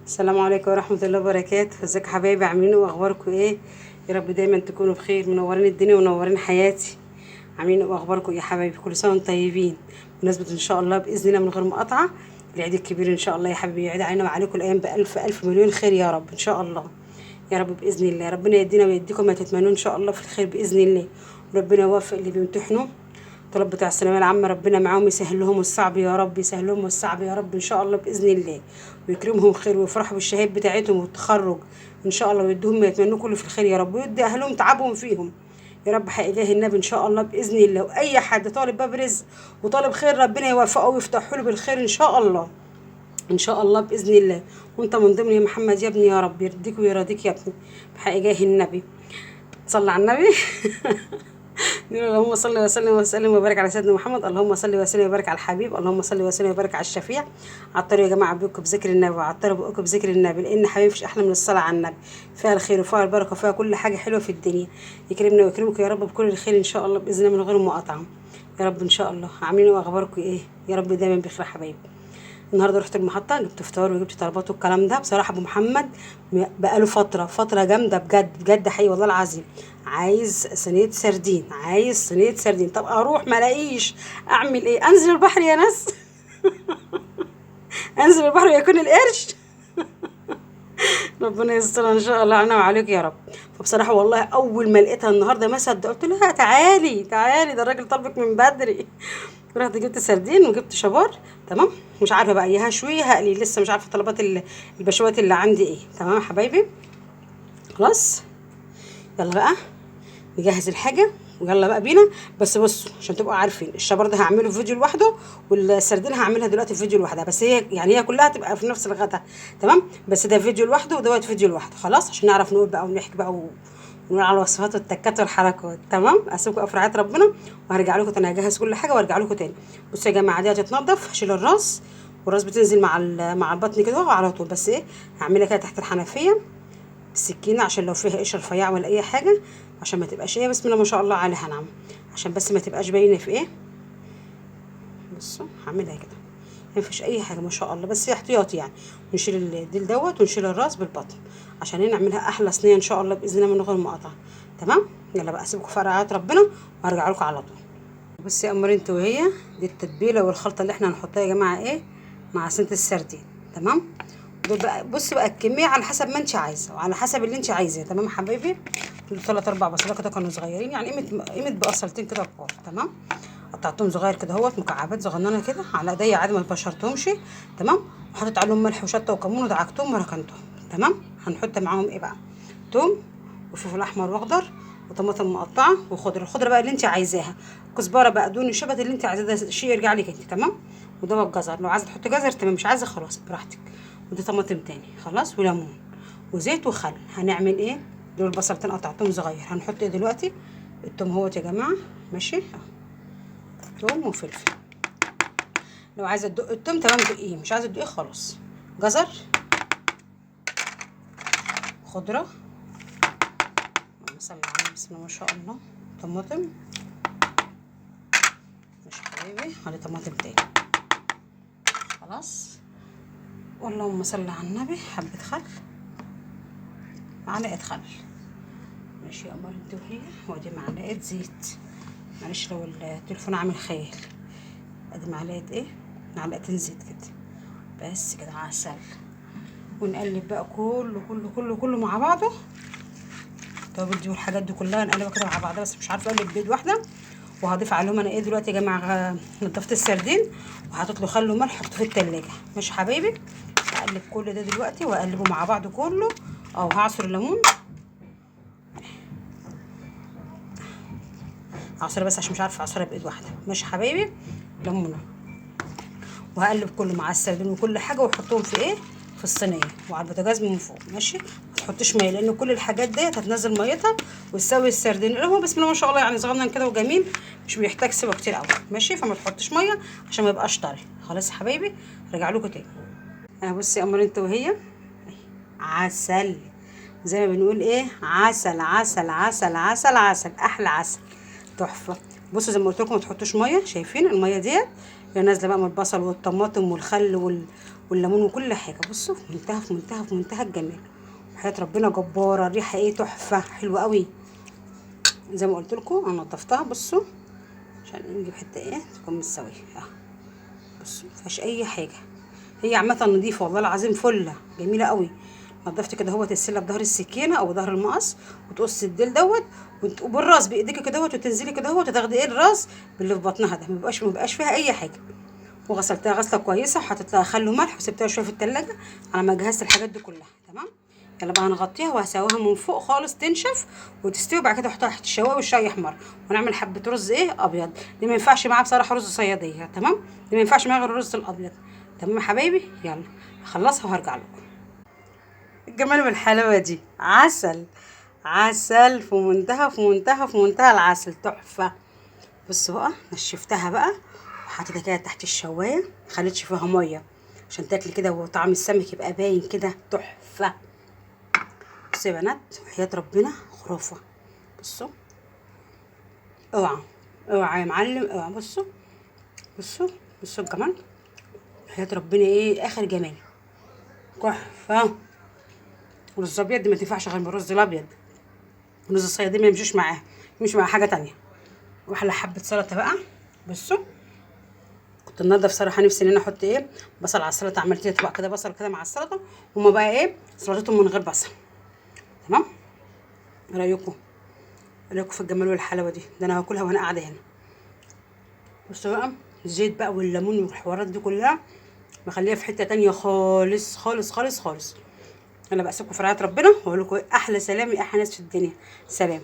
السلام عليكم ورحمة الله وبركاته. ازيكم حبايبي؟ عاملين ايه واخباركم ايه؟ يا رب دايما تكونوا بخير، منورين الدنيا ونورين حياتي. عاملين ايه واخباركم ايه يا حبايبي؟ كل سنة وانتم طيبين. بمناسبة ان شاء الله باذن الله من غير مقاطعة العيد الكبير ان شاء الله يا حبيبي يعيد علينا وعليكم الايام بالف الف مليون خير يا رب ان شاء الله. يا رب باذن الله ربنا يدينا ويديكم ما تتمنون ان شاء الله في الخير باذن الله، وربنا يوفق اللي بيمتحنوا الطلاب بتاع الثانوية العامة، ربنا معاهم يسهل لهم الصعب يا رب، يسهل لهم الصعب يا رب ان شاء الله باذن الله، ويكرمهم خير ويفرحوا بالشهادات بتاعتهم والتخرج ان شاء الله، ويديهم ما يتمنوه كله في الخير يا رب، ويدي اهلهم تعبهم فيهم يا رب حق اله النبي ان شاء الله باذن الله. واي حد طالب باب رزق وطالب خير ربنا يوفقه ويفتحه له بالخير ان شاء الله، ان شاء الله باذن الله. وانت من ضمن يا محمد يا ابني، يا رب يرضيك ويرضيك يا ابني بحق جاه النبي. صلى على النبي. نقول اللهم صل وسلم وسلم وبارك على سيدنا محمد، اللهم صل وسلم وبارك على الحبيب، اللهم صل وسلم وبارك على الشفيع. عطروا يا جماعة بيكم بذكر النبي، وعطروا بقكم بذكر النبي، لان حبيبي مفيش احلى من الصلاة على النبي، فيها الخير وفيها البركة وفيها كل حاجة حلوة في الدنيا. يكرمنا ويكرمكم يا رب بكل الخير ان شاء الله باذن الله من غير مقاطعه يا رب ان شاء الله. عاملين ايه واخباركم ايه؟ يا رب دايما بخير يا حبايبي. النهارده رحت المحطة جبت فطار وجبت طلبات والكلام ده. بصراحة ابو محمد بقاله فترة جامدة بجد بجد حقيقي والله العظيم، عايز صينية سردين، عايز صينية سردين. طب اروح ما الاقيش، اعمل ايه؟ انزل البحر يا ناس؟ انزل البحر ويكون القرش؟ ربنا يستر ان شاء الله علينا وعليك يا رب. فبصراحة والله اول ما لقيتها النهارده ما صدقت، قلت لها تعالي تعالي، ده الراجل طلبك من بدري. رحت جبت سردين وجبت شبار، تمام. مش عارفه بقى يا هشوي هقلي، لسه مش عارفه طلبات البشوات اللي عندي ايه. تمام يا حبايبي، خلاص يلا بقى نجهز الحاجة ويلا بقى بينا. بس بصوا عشان تبقوا عارفين، الشبار ده هعمله في فيديو لوحده، والسردين هعملها دلوقتي في فيديو لوحدها، بس هي يعني هي كلها تبقى في نفس الغدا، تمام. بس ده فيديو لوحده ودوت فيديو لوحده، خلاص، عشان نعرف نقول بقى ونحكي بقى ونقول على الوصفات والتكات والحركات، تمام. اسيبكم في رعاية ربنا وهرجع لكم تاني، هجهز كل حاجة وارجع لكم تاني. بصوا يا جماعة، دي هتتنضف، هشيل الراس، والراس بتنزل مع البطن كده على طول، بس ايه هعملها كده تحت الحنفية بالسكينة عشان لو فيها قشرة رفيعة ولا اي حاجة، عشان ما تبقاش ايه، بسم الله ما شاء الله عليها نعم، عشان بس ما تبقاش باينة في ايه. بصوا هعملها كده ما فيش اي حاجة ما شاء الله، بس احتياطي يعني. ونشيل الديل دوت ونشيل الراس بالبطن عشان ايه نعملها احلى صينية ان شاء الله باذن الله من غير مقاطعه، تمام. يلا بقى اسيبكم في رعاية ربنا وهرجع لكم على طول. بصي يا قمر انت وهي، دي التتبيله والخلطه اللي احنا هنحطها يا جماعة ايه مع صينية السردين، تمام. دول بقى بصي بقى الكمية على حسب ما انت عايزه وعلى حسب اللي انت عايزاه، تمام حبايبي. دول 3 4 بصلات كده كانوا صغيرين، يعني قيمة بصلتين كده كبار، تمام. قطعتهم صغير كده اهوت، مكعبات صغننه كده على ايديا عادي ما بشرتهمش، تمام. وحطيت عليهم ملح وشطه وكمون ودعكتهم وركنتهم، تمام. هنحط معاهم ايه بقى؟ توم وفلفل احمر واخضر وطماطم مقطعه وخضره، الخضرة بقى اللي انت عايزاها، كزبره بقدونس شبت اللي انت عايزاه، ده شيء يرجع لك انت، تمام. وده الجزر لو عايزه تحطي جزر تمام، مش عايزه خلاص براحتك. وده طماطم تاني خلاص، وليمون وزيت وخل. هنعمل ايه؟ دول البصلتين قطعتهم صغير. هنحط ايه دلوقتي؟ التوم اهوت يا جماعة، ماشي، توم وفلفل. لو عايزه تدق التوم تمام دقيه، مش عايزه تدقيه خلاص. جزر، خضرة، اللهم صل على النبي، بسم الله ما شاء الله، طماطم، ماشي حبايبي، على طماطم تاني خلاص. واللهم صل على النبي. حبه خل، معلقه خل، ماشي يا قمر انت وهي. وادي معلقه زيت، معلش لو التليفون عامل خيال. ادي معلقه ايه؟ معلقتين زيت كده بس كده، عسل. ونقلب بقى كله كله كله كله مع بعضه. التوابل دي والحاجات دي كلها نقلبها كده مع بعضها، بس مش عارفه اقلب بيض واحدة. وهضيف عليهم انا ايه دلوقتي يا جماعة؟ نضفت السردين وحطيت له خل وملح، حطيته في التلاجة، ماشي حبايبي. هقلب كل ده دلوقتي واقلبه مع بعض كله، او هعصر الليمون، هعصره بس عشان مش عارفه اعصرها بايد واحدة، ماشي حبايبي. ليمونه، وهقلب كله مع السردين وكل حاجة، واحطهم في ايه؟ في الصينية وعلى البوتاجاز من فوق، ماشي. ما تحطيش مية لان كل الحاجات ديت هتنزل ميتها وتسوي السردين اللي هو بسم الله ما شاء الله يعني صغنن كده وجميل، مش بيحتاج سوا كتير قوي، ماشي. فما تحطيش مية عشان ما يبقاش طري. خلاص يا حبايبي، هرجع لكم تاني. انا بصي يا قمر انت وهي، عسل زي ما بنقول ايه، عسل عسل عسل عسل عسل، احلى عسل، تحفة. بصوا زي ما قلت لكم ما تحطوش مية، شايفين المية ديت هي نازله بقى من البصل والطماطم والخل والليمون وكل حاجة. بصوا في منتهى في منتهى في منتهى الجمال، وحياه ربنا جبارة، الريحة ايه تحفة حلوة قوي. زي ما قلت لكم انا نضفتها، بصوا عشان نجيب حتة ايه تكون مستوية اهو. بصوا مفيهاش اي حاجة، هي عامة نظيفة والله العظيم، فله جميلة قوي. نضفت كده اهوت السلة بظهر السكينة او ظهر المقص، وتقص الديل دوت وبالراس بايديك كده اهوت، وتنزلي كده اهوت وتاخدي ايه الراس باللي في بطنها ده، ما بيبقاش فيها اي حاجة. وغسلتها غسله كويسة، وحطيت لها خل وملح، وسبتها شوية في التلاجة على ما جهزت الحاجات دي كلها. تمام، يلا بقى هنغطيها وهسويها من فوق خالص تنشف وتستوي، وبعد كده احطها تحت الشوايه والشاي يحمر، ونعمل حبه رز ايه ابيض. دي ما ينفعش معاها بصراحة رز صياديه، تمام، دي ما ينفعش معاها غير الرز الابيض. تمام يا حبايبي، يلا هخلصها وهرجع لكم. الجمال والحلاوه دي، عسل عسل في منتهى في منتهى في منتهى العسل، تحفة. بصوا بقى نشفتها بقى وحطيتها كده تحت الشوايه، ما خليتش فيها مية عشان تاكلي كده وطعم السمك يبقى باين كده، تحفة. بصوا يا بنات وحياة ربنا خرافه. بصوا اوعى اوعى يا معلم اوعى. بصوا بصوا بصوا الجمال، وحياة ربنا ايه اخر جمال، تحفة. الرز الابيض ما تنفعش غير بالرز الابيض، الرز الصياديه ما يمشيش معاه، يمشي مع حاجة تانية. واحلى حبه سلطة بقى. بصوا كنت النهارده بصراحة نفسي ان انا احط ايه بصل على السلطة، عملت لي طبق كده بصل كده مع السلطة، هما بقى ايه سلطتهم من غير بصل. تمام، رايكم رايكم في الجمال والحلاوه دي؟ ده انا هاكلها وانا قاعدة هنا. بصوا بقى الزيت بقى والليمون والحوارات دي كلها مخليها في حتة تانية خالص خالص خالص خالص. انا بقى اسيبكم في رعاية ربنا، واقول لكم احلى سلام يا احلى ناس في الدنيا. سلام.